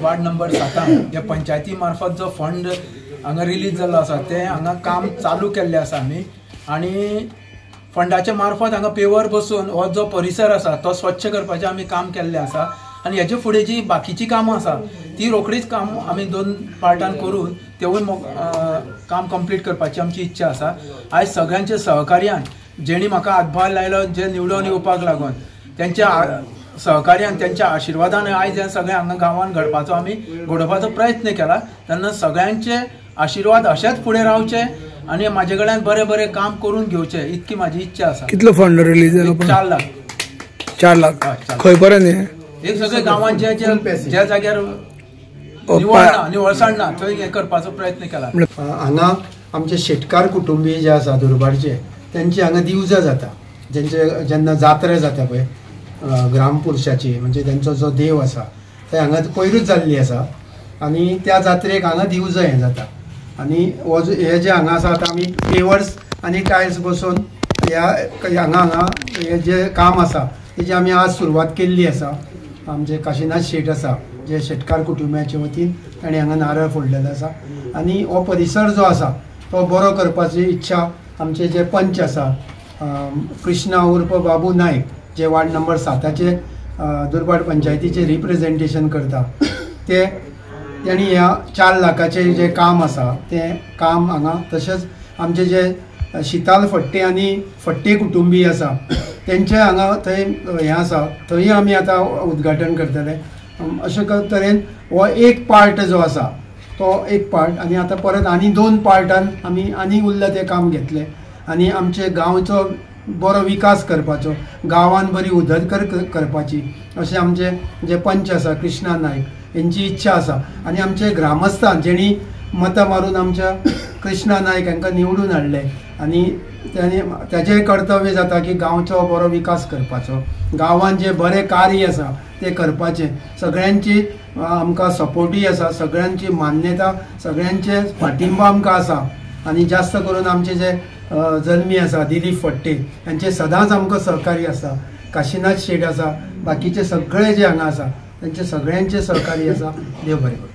Ward number 7 ह्या पंचायती मार्फत जो फंड हांगा रिलीज जाल्लो आसा ते हांगा काम चालू केल्लें आसा आमी आनी फंडाच्या मार्फत हांगा पेवर बसून हो जो परिसर आसा तो स्वच्छ करपाचें आमी काम केल्लें आसा आनी हेजे फुडें जी बाकीची कामां आसा ती रोखडीच काम आमी 2 पार्टान करून तेवूय काम कंप्लीट करपाची आमची इच्छा आसा। आयज सगळ्यांच्या सहकार्यान जेणी म्हाका हातभार लायलो जे निवडून येवपाक लागून तेंच्या सहकार्यान त्यांच्या आशिर्वादान आयज हें सगळें हांगा गांवान घडपाचो आमी घडोवपाचो प्रयत्न केला। तेन्ना सगळ्यांचे आशिर्वाद अशेंच फुडें रावचे आनी म्हाजे कडल्यान बरें बरें काम करून घेवचें इतकी म्हाजी इच्छा आसा। कितलो फंड रिलीज जालो? 4 लाख। 4 लाख खंय पर्यंत? एक सगळे गांवांत जे ज्या जाग्यार निवळ ना निवळसाण ना थंय हें करपाचो प्रयत्न केला। हांगा आमचे शेतकार कुटुंबीय जे आसा दुर्बारचे तेंची हांगा दिवजां जाता, जेंचे जेन्ना जात्रा जाता पळय ग्रामपुरुषाची म्हणजे तेंचो जो देव आसा ते हांगा पयरूच जाल्ली आसा आनी त्या जात्रेक हांगा दिवजां हें जाता आनी हो हे जे हांगा आसा आतां आमी पेवर्स आनी टायल्स बसोवन ह्या हांगा हांगा हे जे काम आसा तेजी आमी आज सुरवात केल्ली आसा। आमचे काशीनाथ शेट आसा जे शेतकार कुटुंबाचे वतीन ताणें हांगा नारळ फोडलेलो आसा आनी हो परिसर जो आसा तो बरो करपाची इच्छा आमचे जे पंच आसा कृष्णा उर्फ बाबू नायक जे वार्ड नंबर 7 दुर्बाड पंचायतीचे रिप्रेझेंटेशन करता ते तेणी ह्या 4 लाखाचें जें काम आसा तें काम हांगा तशेंच आमचे जे शिताल फट्टे आनी फट्टे कुटुंबीय आसा तेंचे हांगा थंय हें आसा थंय आमी आतां उद्घाटन करतले। अशे तरेन हो एक पार्ट जो आसा तो एक पार्ट आनी आतां परत आनी 2 पार्टान आमी आनी उरला तें काम घेतलें आनी आमचे गांवचो बरो विकास करपाचो, गांवान बरी उदरगत करपाची अशें आमचे जे पंच आसा कृष्णा नायक हेंची इच्छा आसा आनी आमचे ग्रामस्थान जेणी मतां मारून आमच्या कृष्णा नायक हांकां निवडून हाडले आनी ताचें कर्तव्य जाता की गांवचो बरो विकास करपाचो, गांवान जें बरें कार्य आसा तें करपाचें, सगळ्यांची आमकां सपोर्टूय आसा, सगळ्यांची मान्यता, सगळ्यांचे पाठिंबो आमकां आसा आनी जास्त करून आमचे जे जल्मी आसा दिलीप फट्टे हांचे सदांच आमकां सहकार्य आसा, काशीनाथ शेट आसा, बाकीचे सगळे जे हांगा आसा तेंचे सगळ्यांचे सहकार्य आसा। देव बरें करूं।